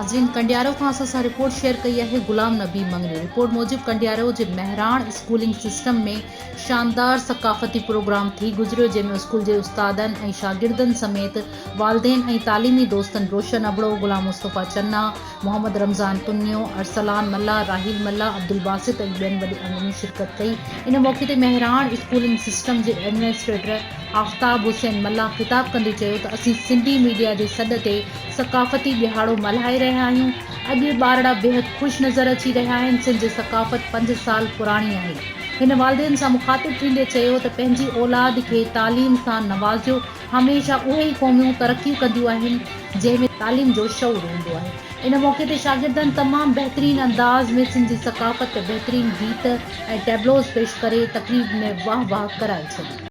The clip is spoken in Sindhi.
ناظرين ڪنڊيارو کان اسان سان رپورٽ شيئر ڪئي آهي غلام نبي مڱريو رپورٽ موجب ڪنڊيارو جي مهراڻ اسڪولنگ سسٽم ۾ شاندار ثقافتي پروگرام ٿي گذريو جنهن ۾ اسڪول جي استادن ۽ شاگردن سميت والدين ۽ تعليمي دوستن روشن ابڙو، غلام مصطفيٰ چنا، محمد رمضان تنيو، ارسلان ملاح، راحيل ملاح، عبدالباسط ۽ ٻين وڏي انگ ۾ شرڪت ڪئي. ان موقعي تي مهراڻ اسڪولنگ سسٽم جي ايڊمنسٽريٽر آفتاب حسين ملاح خطاب ڪندي چيو ته اسين سنڌي ميڊيا جي سڏ تي ثقافتي ڏهاڙو ملهائي رهيا آهيون، اڄ ٻارڙا بيحد خوش نظر اچي رهيا آهن، سنڌ جي ثقافت پنج سال پراڻي آهي. هن والدين سان مخاطب ٿيندي چيو ته پنهنجي اولاد کي تعليم سان نوازيو، هميشه اهي ئي قوميون ترقيون ڪنديون آهن جنهن ۾ تعليم جو شعور هوندو آهي. ان موقعي تي شاگردن تمام بهترين انداز ۾ سنڌ جي ثقافت تي بهترين گيت ۽ ٽيبلوز پيش ڪري تقريب ۾ واهه واهه ڪرائي ڇڏي.